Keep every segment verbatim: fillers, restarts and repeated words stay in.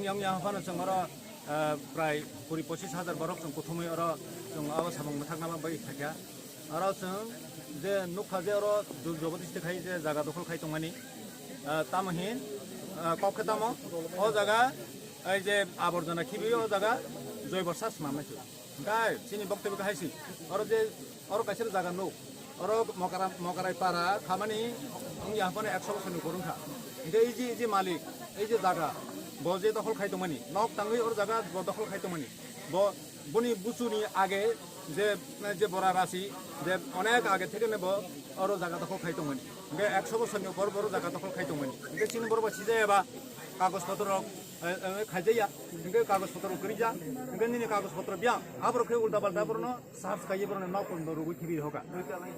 Yang yang phano chwng oro, ah, prai kuri pochis hajar borok chwng kuthumwi oro chwng abo samung mwthakna bagwi phaikha. Oro chwng je nukha je oro Jogdishti district hai je jaga dokhol khai tongmani, ah, tamo hin, ah, kok khe tamo o jaga, ei je aborjona khibi o jaga joibor sas mamnai se. Hingke chini boktobyo khe hai se, oro je, oro kaisa jaga nuk, oro Mokara-, Mokarai para khamani wngya haphano ekso bosorni upor wngkha. Hingke ei je, ei je malik, ei je jaga, bo je dokhol khai tongmani, nok tangwi oro jaga bo dokhol khai tongmani, bo, boni buchuni age je, je bora rasi, je onek age thekeno bo oro jaga dokhol khai tongmani. Hingke ekso bosorni upor bo oro jaga dokhol khai tongmani. Hingke chini borok bo sijaya ba kagoj potro rok, eh, eh, khaijaya, hingke kagoj potro kwrwija, hingke nini kagoj potro biyang, aborok khe ulta palta borokno search khaiwi borokno nok pondo rwgwi khibi hoka.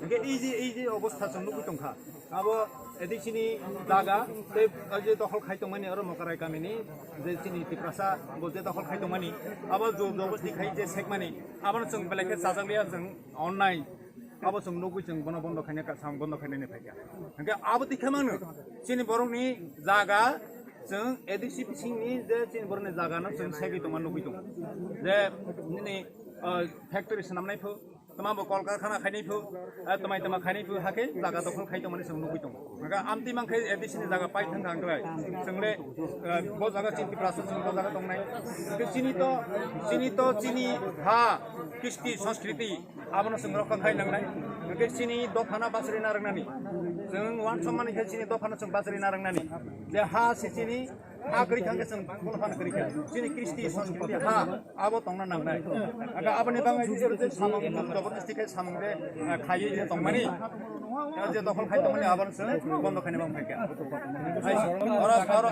Hingke ei je, ei je obostha chwng nugwi tongkha, abo A D C ni jaga tei o je dokhol khai tongmani oro Mokarai kamini je chini Tiprasa bo je dokhol khai tongmani, abo jo-, jobosti khai je sekmani, abono chwng belai khe chajakliya chwng onnai. Abo chwng nugwi chwng bono bondo khaina ka, sam bondo khainani phaikha. Hingke abo tikhe mano chini borokni jaga chwng A D C bisingni je chini borokni jaga no chwng segwi tongma nugwi tongo. Je nini, ah, factory swnamnai phu, tama bo kol karkhana khainai phu, ah, tamai tama khainai phu, hakhe jaga dokhol khai tongmani chwng nugwi tongo. Hingke amtwi mankhe A D C ni jaga pai thangkha hingkhe chwngle, ah, bo jaga chini Tiprasa chwng bo jaga tongnai. Hingke chini to, chini to chini ha, kisti, sanskriti, abono chwng rokha khai nangnai. Hingke chini dophano bachari narwknani. Chwng uansukmani khe chini dophano chwng bachari narwknani. Je ha se chini, ha kwrwi thangkhe chwng dophano kwrwi kha. Chini kristi sanskriti ha abo tongna nangnai. Aga aboni bagwi je samung jobosti khe samung de, eh, khaiwi je tongmani. Je dokhol khai tongmani abono chwng bondo khaina bang phaikha. Hai, oro, oro.